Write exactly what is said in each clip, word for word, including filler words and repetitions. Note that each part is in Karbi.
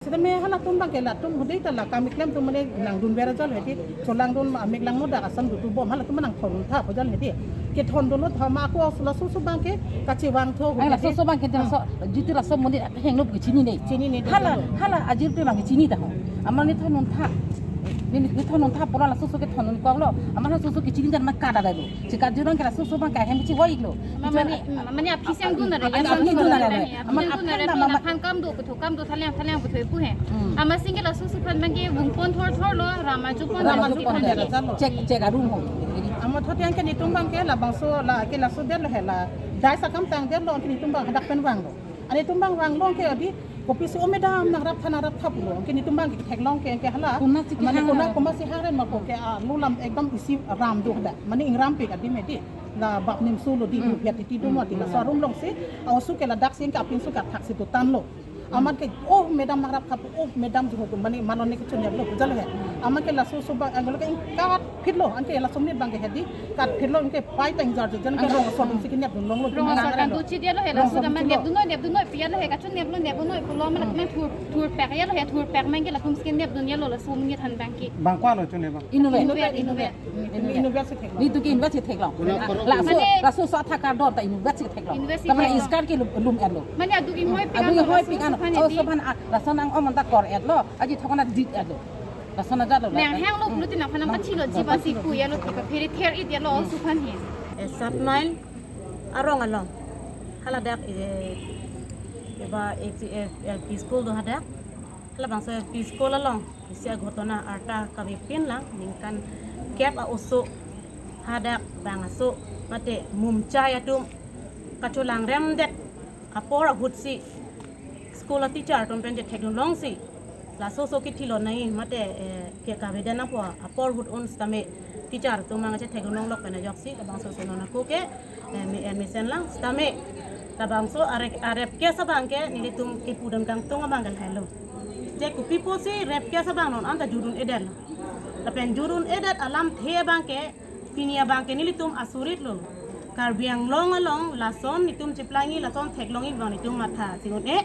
Tame halatum abangke latum hudi ta la kam keklem atum mane nangdun ber ajol hedi, cholangdun amek langno dak asam dutu bom halatum nangthon tha ajol hedi. Kethondunlo tha ma ako laso laso abangke kachevangthu Ai, laso hedi. Laso abangke Hmm. laso, jitu laso monit hengno ke chinine. Chinine, Hala, chinine. Hala ajirpi abangke chini ta ho. Amat ne thondun tha. Ne, ne thondun tha pura laso laso kethondun koklo. Amat laso laso ke chini dan ma kada dai lo. Chika jurang ke laso laso abangke hem chi hoi lo. Mane, mane aphi seng dun are, Aphi ya, seng dun are. Aphi seng dun are, Aphi seng dun are, aphan kam do, kuthu kam do, thalang, thalang kuthu pu he. Hmm. Amat sing ke laso laso aphan abangke vungpon thorthor lo, ram ajupon Ram thorthor ajupon aphan thorthor. Chek, chek arum ho. Amat thot yang ke netum abangke labangso la ke laso det lo he la. Dai sakam tang det lo ke netum abang hadak pen vanglo. Ane netum abang vanglo ke adi kopisi o madam nangrap tha nangrap tha pulo. Ke netum abangke theklong ke ke hala. Kona si Mane kehang kona hala. Koma si haren ma ko ke a lulam ekdam isi ram do hadak. Mane ingram pe ka di medi. La bap nimsu lo di Hmm. biat titi do ma di la Hmm. sarum long si. Au su ke ladak sing ke apin su ke thak si tutan lo. Amat ke, "Oh, madam nangrap tha pu, oh, madam juho tu mane malone ke chun yap lo jalo he." Amat ke laso laso abang anglo ke ingkat phit lo, anke laso monit abangke hedi, kat phit lo, anke pai tang jar jar, anke Anda rong asor dun si kenep dun long lo, Rong asor tumang kan relo. Duchi dia lo he, Rong laso asor daman duchi nep lo. Dun noi, nep dun noi, pia lo he, kachun nep lo, nep dun noi, pulo man, Hmm. man thur, thur pek ya lo he, thur pek man ke latum si kenep dun ya lo, laso monit aphan abangke. Bang kwa lo chun nep bang? Inutvet. Inutvet, inutvet. Inutvet si theklong. Netum ke inutvet si theklong. Kona parok Laso, Mane laso sa thakar dor ta inutvet si theklong. Inutvet si Tamane theklong. Iskar ke lum, lum erlo. Mane adu inghoi pik Adu ano, inghoi laso pik ano. Laso aphan Oh, hedi. Sopan a, laso nang om anta kor erlo. Aji thokna dit erlo. Laso na jalo. Nang hang lo Hmm. bulu tin aphan nang pachilo, Nang jiban si pachilo. Pu ya lo, tipa phere ther it ya lo, Hmm. laso aphan he. Eh, Sat Mile arong along. Haladak, eh, eba H C F L P school do hadak. Halabangso L P school along isi aghotona arta kavepin lang ningkan kep a-oso hadak bang aso mate mumchai atum kacholang remdet apor ahut si school a teacher atum pen chethek dun long si laso laso kithi lonang mate, eh, ke kavedet nangpo apor ahut un sitame teacher atum mang chethek dun long lok pen ajok si labangso ason ako ke eh, me, eh, mesen lang, sitame labangso a-rape, a-rape case abangke nelitum kepu dam kangtung abang ke lahelo. Je kopi pusi rape case abang non anta judun edet lo. Lapen judun edet alamthe abangke pini abangke nelitum asurit lo. Karbi Anglong along lason netum cheplangji, lason theklongji abang netum matha si un-e.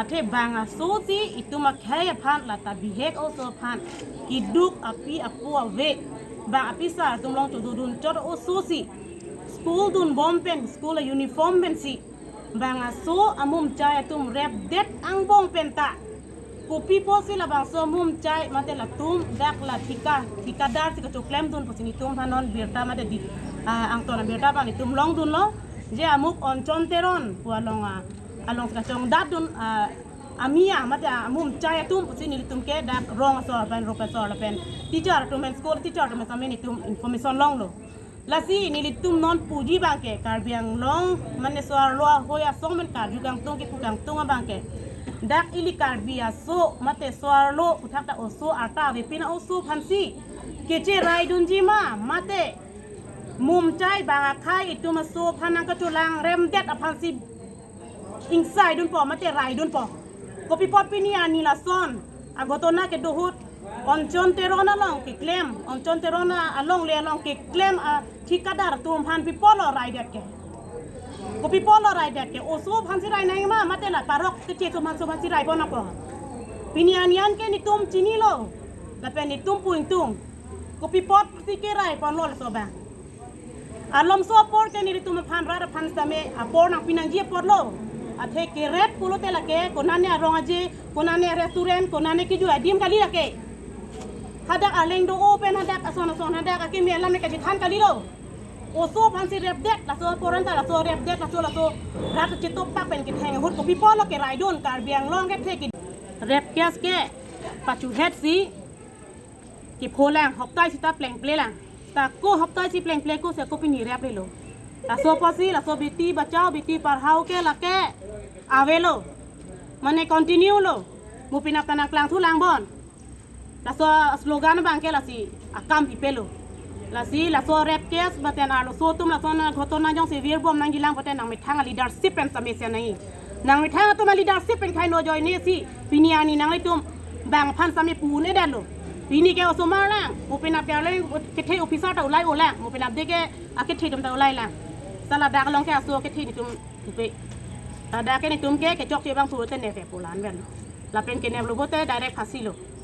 Athe bang aso si itum akhei aphan lata bihek oso aphan keduk api apo ave. Bang aphisa atum along chododun chot oso si school dun bom pen, school uniform pen si bang aso amumchai atum rape det angbong pen ta. Kopi pusi labangso amumchai mate latum dak la thika, thikadar si kachoklem dun pusi netum aphan non birta mate di, ah, angton abirta abang netum longdun lo. Je amuk Onchon Teron pu along a along si kachongdat dun, ah, amia mate amumchai atum pusi nelitum ke dak rong asor pen, rong asor lapen teacher atum pen, school teacher atum pen sitame netum information longlo. Lasi nelitum non puji abangke Karbi Anglong mane so-arlo ahoi asong pen karju kangtung kepu kangtung abangke dak ili Karbi aso mate so-arlo puthak ta oso arta avepin a-oso aphansi kecherai dunji ma mate mumchai bang akhei itum aso aphan nangkacholang remdet aphansi ingsai dunpo mate rai dunpo. Kopi apot pini arni lason aghotona kedo ahut Onchon Teron along keklem, Onchon Teron alongle along keklem a thikadar atum aphan pi apotlo raidet ke? Kopi apotlo raidet ke? Oso aphansi rai nangji ma mate la parok keche atum aphan, atum aphansi rai pon nangpo? Pini arni an ke netum chinilo lapen netum pu ingtung. Kopi apot si kerai ponlo laso abang? Alomso apor ke nelitum aphan rat aphan sitame apor nangpi nangji apor lo. Athe ke rape pulote lake konane arong aje, konane restaurant, konane kejui adim kali lake. Hadak aleng do-o pen hadak ason ason hadak akimi alam ke kachethan kalilo. Oso aphansi rape det, laso apor anta laso rape det, laso laso rat chetopak pen ketheng ahut kopi apotlo kerai dun? Karbi Anglong kethe ke rape case ke pachuhet si kepholang, hoptai sita plengple lang. Ta ko hoptai si plengple ko si ko pini rape lelo. Laso apotsi, laso beti bachao, beti padhao ke lake avelo. Mane continue lo. Mo penap ta nangklangthu lang bon. Laso slogan abangke lasi akam pipelo. Lasi laso rape case baten arloso atum lason ghotona jongsi virbom nangjilang baten nangmethang a-leadership pen sitame sen nangji. Nangmethang atum a-leadership pen khei no ajoine si pini arni nanglitum bang aphan sitame pu un-edetlo. Pini ke osomar lang, mo penap ke arleng kethe officer ta ulai-o lang, mo penap de ke akethe atum ta ulai lang. Sa ladak along ke aso kethe netum tupe. Ladak ke netum ke kechokche abang pulote ne ke pulan ben. Lapen kenep lo pote direct phasi lo.